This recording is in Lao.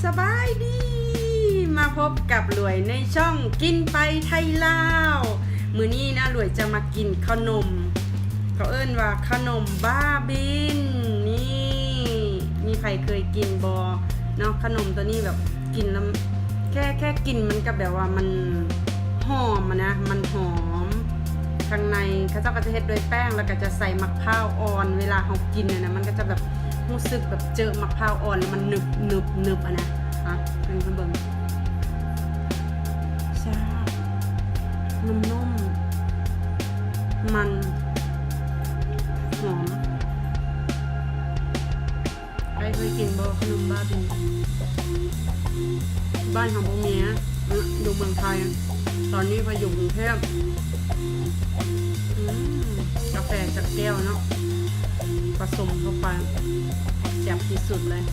ສະບາຍດີ ມາພົບກັບຫຼວຍໃນຊ່ອງກິນໄປໄທລາວ. ມື້ນີ້ນະ ຫຼວຍຈະມາກິນເຂົ້າໜົມ ເຂົາເອີ້ນວ່າເຂົ້າໜົມບ້າບິນ. ນີ້ ມີໃຜເຄີຍກິນບໍ່ເນາະ? ເຂົ້າໜົມໂຕນີ້ແບບກິນແລ້ວ ແຄ່ ແຄ່ກິນມັນກໍແບບວ່າມັນຫອມອະນະ ມັນຫອມ. ຂ້າງໃນເຂົາເຈົ້າກໍຈະເຮັດດ້ວຍແປ້ງ ແລ້ວກໍຈະໃສ່ໝາກພ້າວອ່ອນ. ເວລາເຮົາກິນຫັ້ນນະ ມັນກໍຈະແບບ ຮູ້ສຶກແບບເຈີໝາກພ້າວອ່ອນແລ້ວມັນໜຶບໆໆ ຫັ້ນນະ. ອ່ະ ເບິ່ງ ເບິ່ງ ແຊບ ນຸ່ມໆ ມັນ ຫອມ. ໃຜເຄີຍກິນບໍ່ ເຂົ້າໜົມບ້າບິນ? ບ້ານເຮົາບໍ່ມີນະ ຢູ່ເມືອງໄທ. ຕອນນີ້ພາຢູ່ກຸງເທບ. ອືມ ກາແຟຈັກແກ້ວເນາະ ປະສົມເຂົ້າໄປ ແຊບທີ່ສຸດເລີຍ.